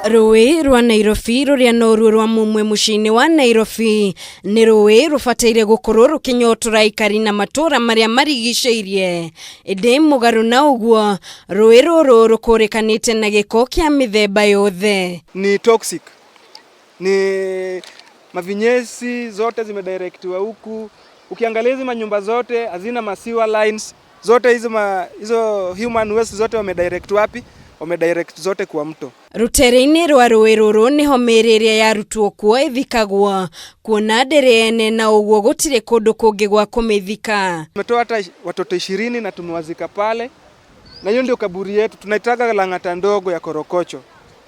Rũĩ rwa Nairobi rũrĩa noruo rwa mumwe mũciĩ-inĩ wa Nairobi nĩ rũĩ rũbataire gũkorwo rũkĩnyotora aikari na matũra marĩa marigicĩirie, ĩndĩ mũgarũ na ũguo rũĩ rũrũ rũkũrĩkanĩte na gĩko kĩa mĩthemba yothe. Ni toxic, ni mavinyesi zote zimedirectiwa huku. Ukiangalia hizi manyumba zote hazina ma sewer lines zote hizo, hizo human waste zote wamedirect wapi? Wamedirect zote kwa mto. Rũtere-inĩ rwa rũĩ rũrũ nĩho mĩĩrĩ ĩrĩa yarutwo kuo ĩthikagwo, kuona ndĩrĩ ene na ũguo gũtirĩ kũndũ kũngĩ gwa kũmĩthika. Tumetoa hata watoto 20 na tumewazika pale, na hiyo ndio kaburi yetu tunaitaga Lang'ata ndogo ya Korokocho.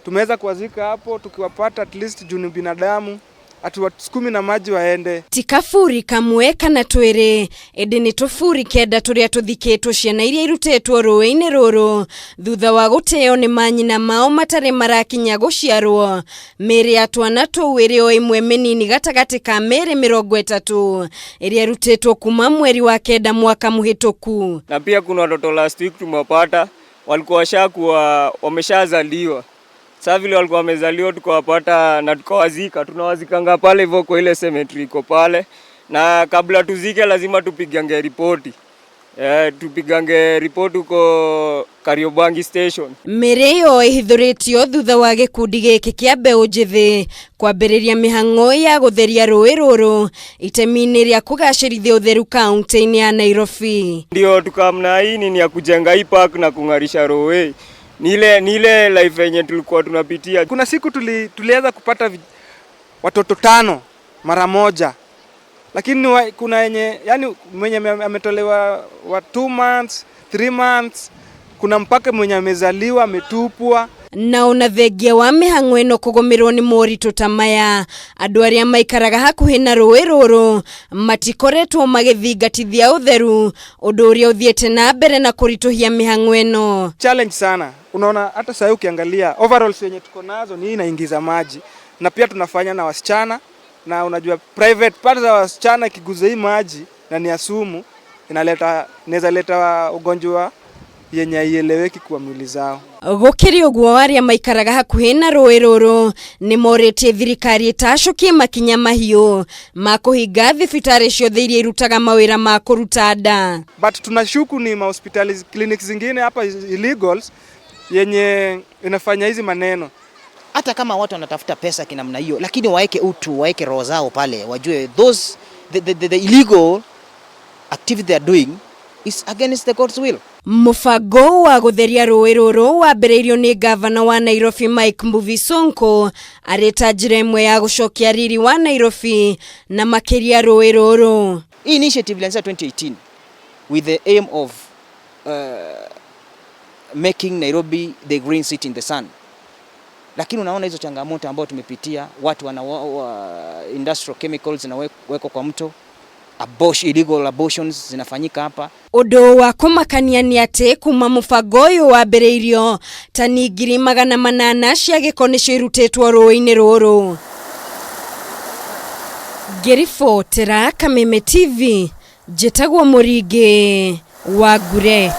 Tumeweza kuwazika hapo tukiwapata at least juu ni binadamu, hatuwasukumi na maji waende. Ti kaburi kamwe kana twĩrĩ, ĩndĩ nĩ tũburi 9 tũrĩa tũthikĩtwo ciana iria irutĩtwo rũĩ-inĩ rũrũ thutha wa gũteo nĩ manyina mao matarĩ marakinya gũciarwo. Mĩĩrĩ ya twana tũu ĩrĩ o ĩmwe mĩnini gatagatĩ ka mĩĩrĩ 30 ĩrĩa ĩrutĩtwo kuma mweri wa 9 mwaka mũhĩtũku. Na pia kuna watoto last week tumewapata walikuwa washakuwa wameshazaliwa. Sasa vile walikuwa wamezaliwa tukawapata na tukawazika, tunawazikanga pale hivyo kwa ile cemetery iko pale, na kabla tuzike lazima tupigange ripoti. Tupigange ripoti huko Kariobangi station. Mĩĩrĩ ĩyo ĩhithũrĩtio thutha wa gĩkundi gĩkĩ kĩa mbeũ njĩthĩ kwambĩrĩria mĩhang'o ya gũtheria rũĩ rũrũ itemi-inĩ rĩa kũgacĩrithia ũtheru kaunti-inĩ ya Nairobi. Ndio tukamna hii nini ya kujenga hii park na kung'arisha rũĩ. Ni ile life yenye tulikuwa tunapitia. Kuna siku tuliweza kupata watoto 5 mara moja, lakini kuna yenye, yani mwenye ametolewa wa 2 months, 3 months, kuna mpaka mwenye amezaliwa ametupwa. Na ona thengia wa mĩhang'o ĩno kũgũmĩrwo nĩ moritũ ta maya, andũ arĩa maikaraga hakuhĩ na rũĩ rũrũ matikoretwo magĩthingatithia ũtheru, ũndũ ũrĩa ũthiĩte na mbere na kũritũhia mĩhang'o ĩno. Challenge sana. Unaona hata sasa ukiangalia overalls yenye tuko nazo ni inaingiza maji, na pia tunafanya na wasichana, na unajua private part za wasichana ikiguza hii maji na ni ya sumu, inaweza leta ugonjwa yenye haieleweki kwa mwili zao. Gũkĩrĩ ũguo, arĩa maikaraga hakuhĩ na rũĩ rũrũ nĩ morĩtie thirikari ĩtacũkie makinya mahiũ ma kũhinga thibitarĩ ciothe iria irutaga mawĩra ma kũruta nda. But tunashuku ni mahospitali, clinics zingine hapa illegals yenye inafanya hizi maneno. Hata kama watu wanatafuta pesa kinamna hiyo, lakini waeke utu, waeke roho zao pale, wajue those the illegal activity they are doing is against the God's will. Mũbango wa gũtheria rũĩ rũrũ wambĩrĩirio nĩ ngavana wa Nairobi Mike Mbuvi Sonko arĩ ta njĩra ĩmwe ya gũcokia riri wa Nairobi na makĩria rũĩ rũrũ. Hii initiative ilianza 2018 with the aim of making Nairobi the green city in the sun. Lakini unaona hizo changamoto ambayo tumepitia, watu wana industrial chemicals zinawekwa kwa mto, abortion, illegal abortions zinafanyika hapa. Ũndũ wa kũmakania nĩ atĩ kuma mũbango ũyũ wambĩrĩirio, tani 800,000 cia gĩko nĩcio irutĩtwo rũĩ-inĩ rũrũ. Ngĩribotera Kameme TV, njĩtagwo Mũringĩ wa Ngure.